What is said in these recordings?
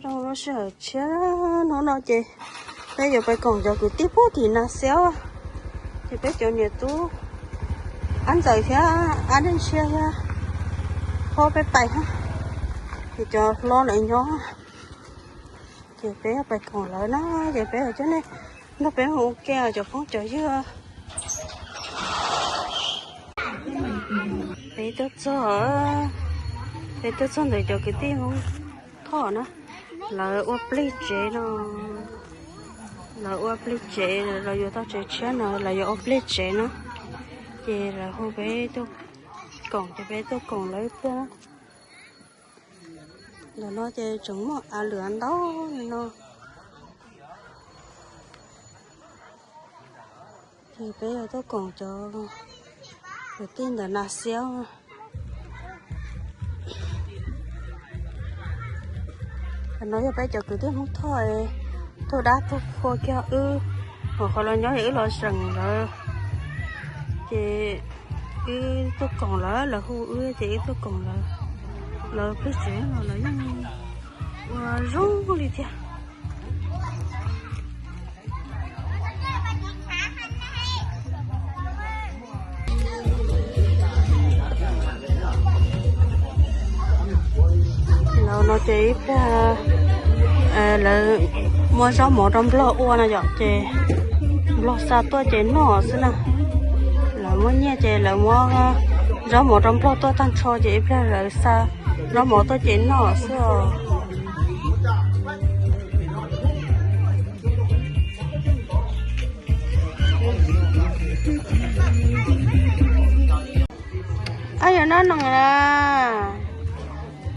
Rau lub sij hawm tshiab hnub no ces peb yuav pais koom cov kwv tij puag tim Nas Xiaub, ces peb cov niam tub Ab Ntxawm thiab Ab Neej Ntshiab thiab Hlob peb pais na, ces cov hlob lawv nyob, ces peb pais koom lawv na, ces peb coj nej nrog peb mus ua ke cov phooj cov ywg. Peb tuaj txog, peb tuaj txog ntawm cov kwv tij Hmoob Thoj na, lawv ua plig tsev no, lawv ua plig tsev, lawv yuav tau tsev tshiab no lawv yuav ua plig tsev na, ces lawv hu peb tuaj koom ces peb tuaj koom lawv tuaj. Ntawm no ces tseem muaj av lwm ntau li no. Ces peb yuav tuaj koom cov kwv tij ntawm Nas Xiaub. Qhov no yog peb cov kwv tij Hmoob Thoj, tug dab tug qhua kiag wb, hos qhov los nyob es wb los seem lawv, ces wb tuaj koom lawv, lawv hu wb ces wb tuaj koom lawv. Lawv plig tsev no lawv yeej ua zoo li thiab. Los no ces ib pliag lawv muab zaub mov rau nplog ua no yom, ces nplog xa tuaj ces noj xwb na. Lawv muab nyiaj ces lawv muab zaub mov rau nplog tuaj tag nrho ces ib pliag lawv xa zaub mov tuaj ces noj xwb os. Ab, yog no no,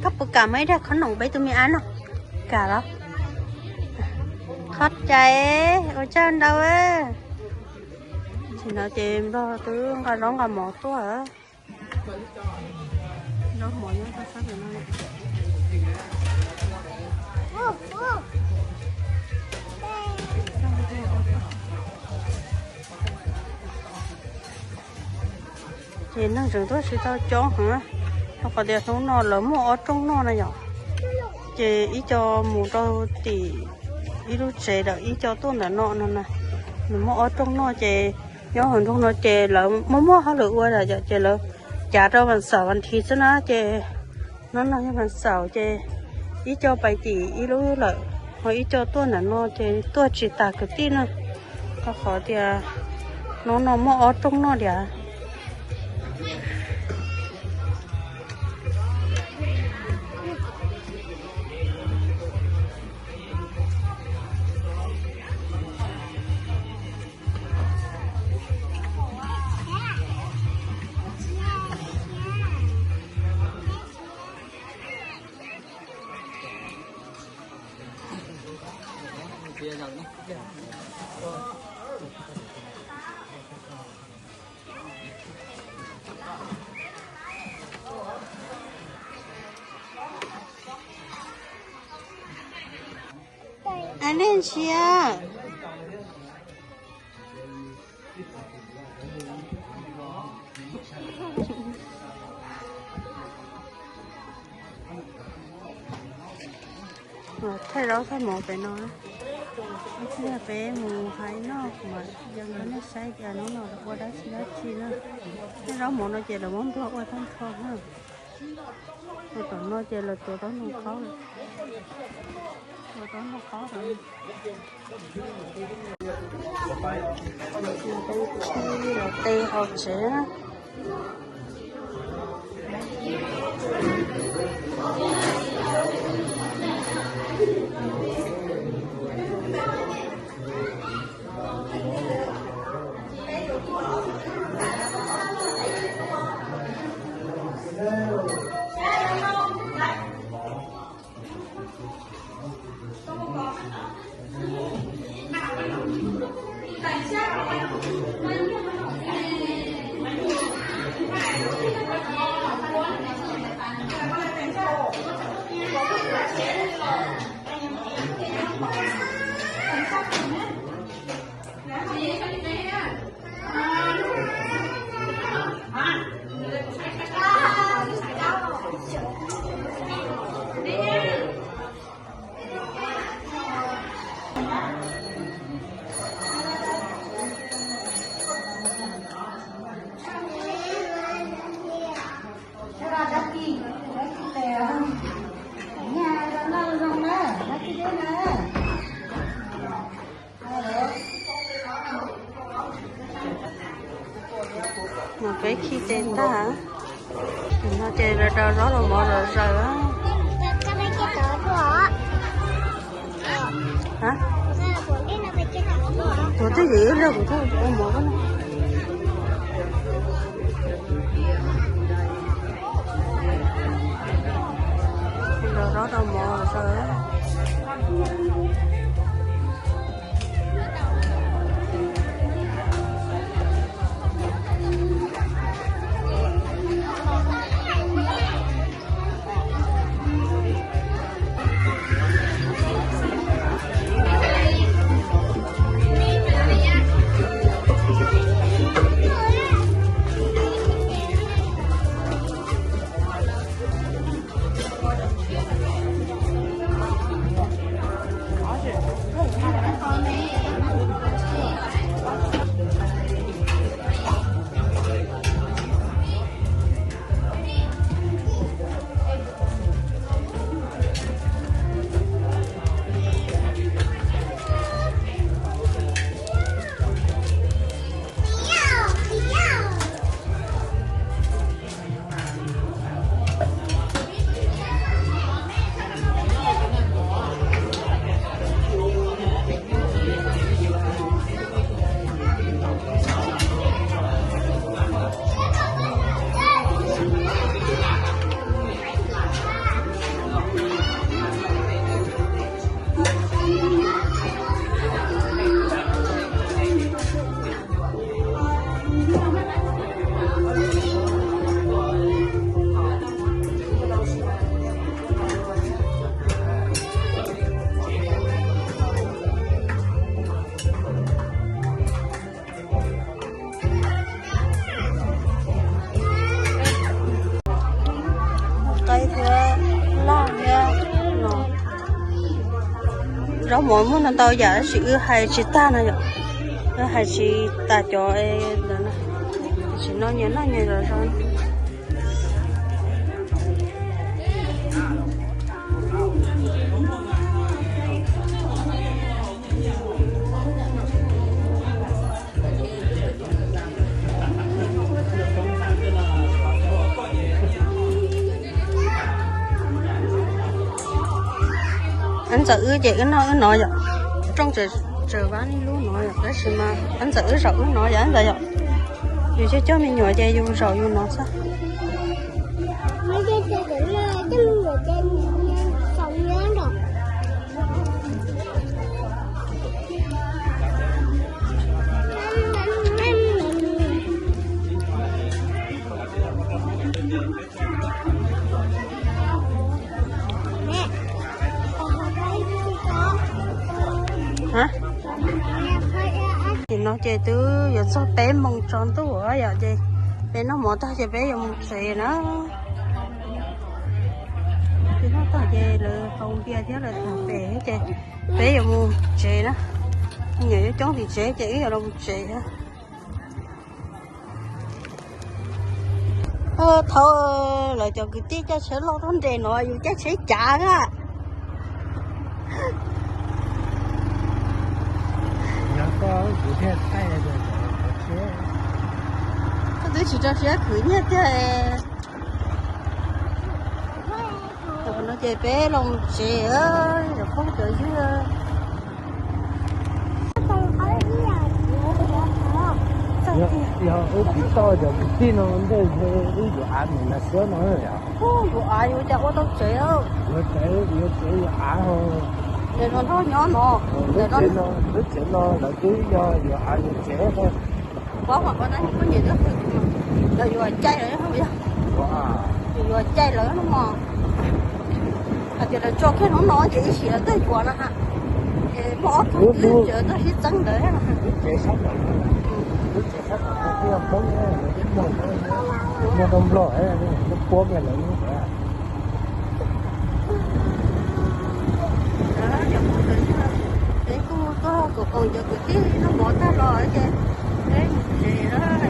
koj puas kam muaj ib daig qhob noom peb tus me ab no? Kam los? Qhov cai, ua tsaug ntau. Tam sim no ces nplog twb nqa zaub nqa mov tuaj. Ces neeg tseem tuaj tsis tau coob heev, rau qhov tias hnub no lawv muaj ob rooj noj na yom. Ces ib co mus rau tim ib lub tsev lawm, ib co tuaj ntawm no no na. Nws muaj ob rooj noj ces nyob hauv nroog no ces lawv muaj muaj hauj lwm ua lawm yom, ces lawv cav rau vas xaum vas thiv xwb na. Ces hnub no yog vas xaum ces ib co pais tim ib lub lawm, ho ib co tuaj ntawm no ces tuaj tsis tas kwv tij na, rau qhov tias hnub no muaj ob rooj noj diam. Ab, nej ntsia. Thaij zaub thaij mov pem no, ib pliag peb mus hais noj mas yuav rau nej saib tias hnub no lawv ua dab tsi dab tsi na. Thaij zaub mov no ces lawv muab nplog ua tag nrho na. Ua tom no ces lawv tuav taub hlau qhaub, tuav taub hlau qhaub rau. Lawv teb hauv tsev na. Tag, no ces rau zaub rau mov zom zaws. Tuav twj ywm ib pliag kuv thiaj ua mov. Rau zaub rau mov zom zaws. Qaib thiab no. Zaub mov muaj ntau ntau yam tab sis wb hais tsis tag no yom. Wb hais tsis tas cov ntawd no. Tsis noj nyias noj nyias zom zaws. Ntxawm wb ces wb noj wb no yom. Rooj tsaws vab ib lub no yom, tab sis mas ntxawm wb zaum wb no yom ntxawm yom. Yus coj coj me nyuam ces yus zaum yus no xwb. Nim no ces twb yuav txog peb moos tsaus ntuj yom, ces peb noj mov tag ces peb yuav mus tsev na. Peb noj tag ces lawv haus npias thiab lawv tham pem ces peb yuav mus tsev na. Me nyuam yuav coob tim tsev ces wb yuav los mus tsev. Thaum lawv cov kwv tij caij tsheb loj tuaj nres no yus caij tsheb cav na. Koj twb tsis tso siab khwv nyiaj tiag. No ces peb los tsev, cov phooj cov ywg. Yog wb tsis tau cov kwv tij no ntej wb yuav av mus Naj Suav no yom. Yuav av yuav cas ua tau tsev. Yuav tsev yuav tsev yuav av. Ntawm no nrog nyob no. Lub tsev no lawv twb yog yuav av yuav tsev. Pab mas koj tab sis koj nyiam twb qhwv, lawv yuav caij lawv yog, yuav caij lawv no mos. Hais tias lawv tso kiag hnub no ces ib sim lawv twb yuav no ha. Ces muaj ob tug twb tseem tuaj sib txeeb ntawd. Muaj tau nplog, muaj puab kiag lawv. Peb kuj tuaj koom koom cov kwv tij noj mov tag los ces peb mus tsev na.